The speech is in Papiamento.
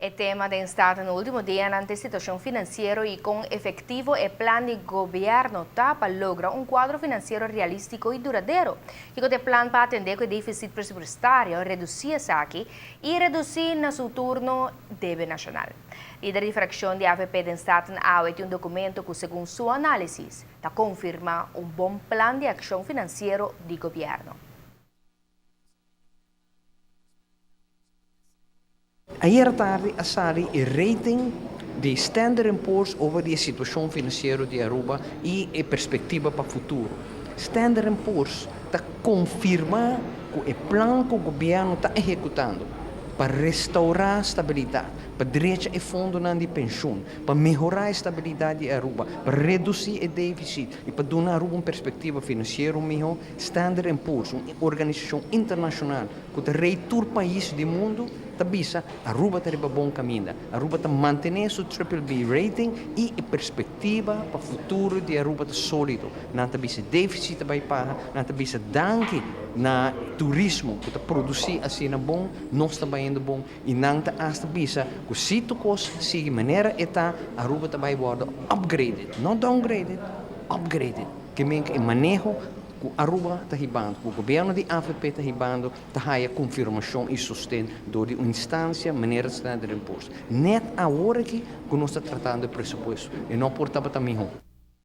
E tema den Staten ultimo dianan ta e situacion financiero y con efectivo e plan di gobierno ta pa logra un cuadro financiero realistico y duradero. Kico ta e plan pa atende cu e deficit presupuestario, reduci esaki y reduci na su turno debe nacional. Lider di fraccion di avp den Staten awe tin un documento cu segun su analisis ta confirma un bon plan di accion financiero di gobierno. Ayera tardi a sali e rating di Standard and Poor's over di e situacion financiero di Aruba y e perspectiva pa futuro. Standard and Poor's ta confirma cu e plan cu gobierno ta ehecutando pa restaura stabilidad, pa drecha e fondonan di pensioen, pa mehora e stabilidad di Aruba, pa reduci e deficit y pa duna Aruba un perspectiva financiero miho, Standard and Poor's, un organisacion internacional ku ta rei tur pais di mundu, ta bisa Aruba ta riba bon kaminda. Aruba ta mantené su triple B rating i e perspektiva pa futuro di Aruba ta sólido. Nan ta bisa défisit ta bai paha, nan ta bisa danki na turismo ku ta produsí asina bon, nos ta bayendo bon i nan ta asta bisa ku si tur kos sigui manera e ta, Aruba ta bai wòrdu upgraded, no downgraded, upgraded. Ke men ku e maneho Cu Aruba ta hibando, cu gobierno di avp ta hibando, ta haya confirmacion y sosten door di un instancia manera Standard and Poor's. Net awor aki cu nos ta tratando e presupuesto, e no por tabata miho.